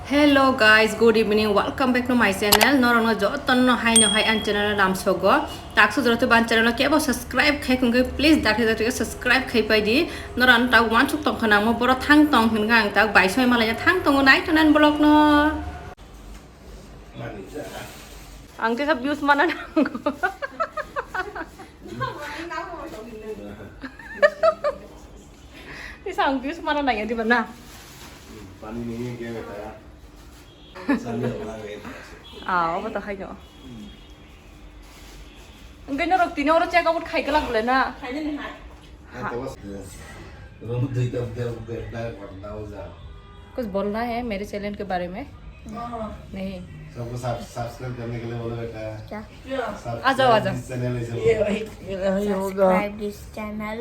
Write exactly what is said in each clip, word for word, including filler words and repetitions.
Hello guys, good evening, welcome back to my channel. Norokno jotono haino hai ang channel o lamsogo. Taksa jora to ban channel o kebo subscribe khai kungke, please dakhe dakhe subscribe khai pai di. Norok tak wansuk tong khana mo boro thang tong hinga ang tak bai soi malaya thang tongo nai to nan vlog no. Ang tesa views mana nango. Tesa ang views mana nai di bana. Pani nahi hai kya beta? Sandi hona gaye the. Ah, obo to hai no. Ang khe norok tini oro check out khai glak bole na. Hai na ni hai. Ha, to bas. Room dui ta bel bel bel bel bel. कुछ बोलना है मेरे चैनल के बारे में? नहीं। सबको सब्सक्राइब करने के लिए बोलो बेटा। क्या? आ जाओ, आ जाओ। चैनल है। ये वही, ये वही होगा। Subscribe this channel.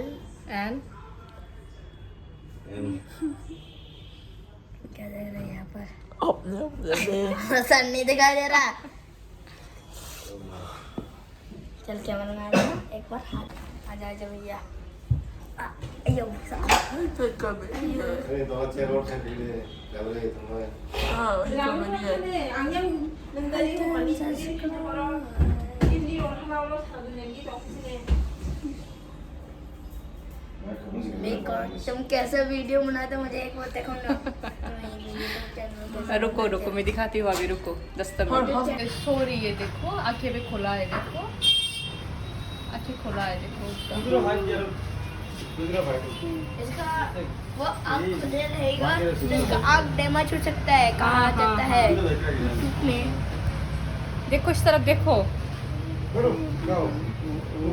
एंड? क्या देख रहे हैं यहाँ पर? अपने, अपने। सर नहीं दिखाई दे रहा। चल कैमरा मैन, एक बार हाथ। आजा, आजा भैया। आ, अयो, सा- अरे, तो अच्छे रोड से मिले, जब रे तुम्हें। हाँ, वही तो बढ़िया है। तुम कैसा वीडियो बनाते हो, मुझे एक बार दिखाओ ना। रुको, रुको, मैं दिखाती हूँ अभी, रुको, दस मिनट। सॉरी, ये देखो, आंखें भी खुला है, देखो, आंखें खुला है, देखो उसका। इसका वो आँख खुले रहेगा, तो इसका आँख डैमेज हो सकता है, कहा जाता है। देखो, इस तरफ देखो।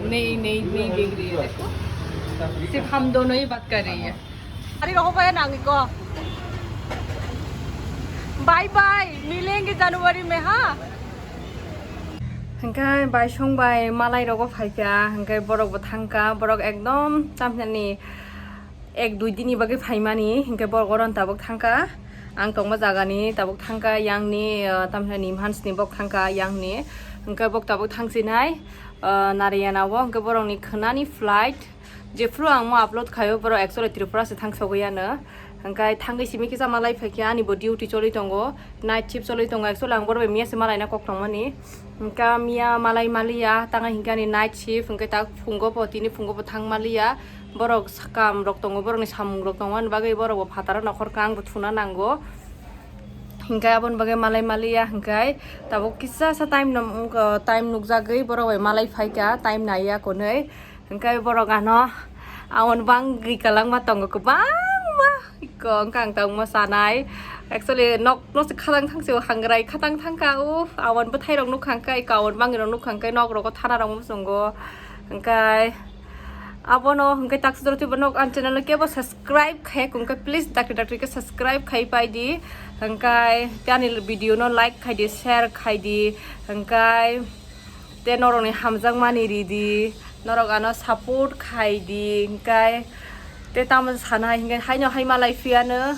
नहीं, नहीं, नहीं देख रही है, देखो। सिर्फ हम दोनों ही बात कर रही है। Ari rokok kaya nang iko. Bye bye, milenge January mein ha. Hingke bai song bai malai rogo phaikha, hingke borok bo thangkha, borok ekdom tamni ek dui dini bagwi phaimani, hingke borok oro tabuk thangkha. Ang tongma jagani tabuk thangkha, yangni, ah, tamni Nimhansni bok thangkha, yangni. Hingke bok tabuk thangsinai, ah, Narayana o, hingke borokni khwnani flight. Jephru ang mo upload khaio, borok actually Tripura se thang sogwi ano. Hingkai thangwi simi kisa malai phaikha, ani bo duty choli tongo, night shift choli tongo. Actually ang borok bai miya se malai na kok tongmani. Hingka miya malai maliya, tanga hingka ni night shift, hingke tak phungo bo, tini phungo bo thang maliya. Borok sakam rok tongo, borok ni samung rok tongo, ani bagwi borok bo phataro nokhor kang bo thuna nango. Hingkai aboni bagwi malai maliya, hingkai tabuk kisa sa time no, time nukjagwi borok bai malai phaikha, time naiya konwi. Hingke borok ano, aboni bangwi kwlangma tongo kwbangma. Iko wngkha ang tangma sanai. Actually, nok, nok se khatang thang se o hangrai khatang thangkha. Uff, aboni bwthairok nukha hingke, iko aboni bangwirok nukha hingke, nok rogo thana rok muchungo. Hingke abono hingke taksa jora twibo nok ang channel no kebo subscribe khai kungke, please dakti dakti ke subscribe khai pai di. Hingke tei ani video no like khai di, share khai di. Hingke Te norokni hamjakmani ridi, norok ano support khaidi, hingkai te tamo sana hingkai haino hai malai phiyano.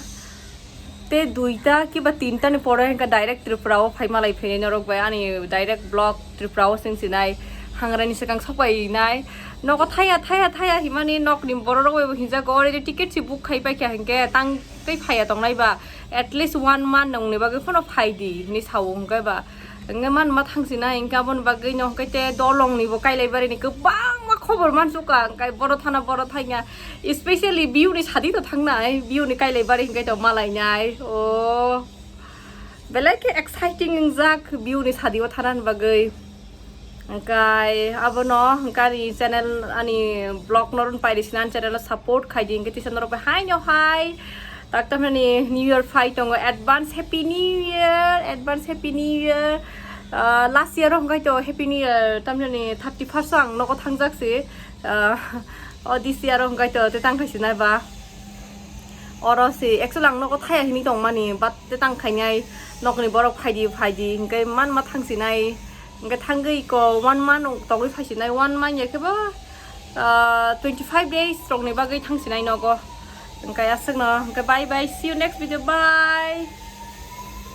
Te duita kiba tinta ni pore hingka direct Tripura o phai malai phini norok bai ani direct vlog Tripura o sing sinai hangrani swkang sok bai nai. Nogo thaya, thaya, thaya himani nokni borok rok bai bo hinjago already ticket si book khai paikha hingke tang tei phaiya tongnai ba at least one month nongni bagwi phano phaidi hinui sao hingke ba. Hingke manma thangsinai, hingke aboni bagwino hingke te dolongni bo Kailaibari ni kwbangma khobor mansukha, hingke boro thana boro thangya, especially biyuni sadi to thangnai, biyuni Kailaibari hingke to malainai, o belai khe exciting wngjak biyuni sadi o thanani bagwi. Hingke abono hingke ani channel, ani vlog no run paidi sinani channel o support khaidi, hingke tisa norok bai haino hai. Tak tamani New Year phai tongo, advance Happy New Year, advance Happy New Year. Ah, last year o hingkai to Happy New Year tamani thirty first o ang nogo thangjak si. Ah, o this year o hingkai to te tang khaisi nai ba. Oro si actually ang nogo thaya hini tongmani, but te tang khainai nokni borok phaidi phaidi hingkai manma thangsinai. Hingke thangwi ko one month tongwi phaisinai, one month ya khe ba, ah, twenty five days rokni bagwi thangsinai nogo. Hingke aswkno, hingke bye bye, see you next video, bye.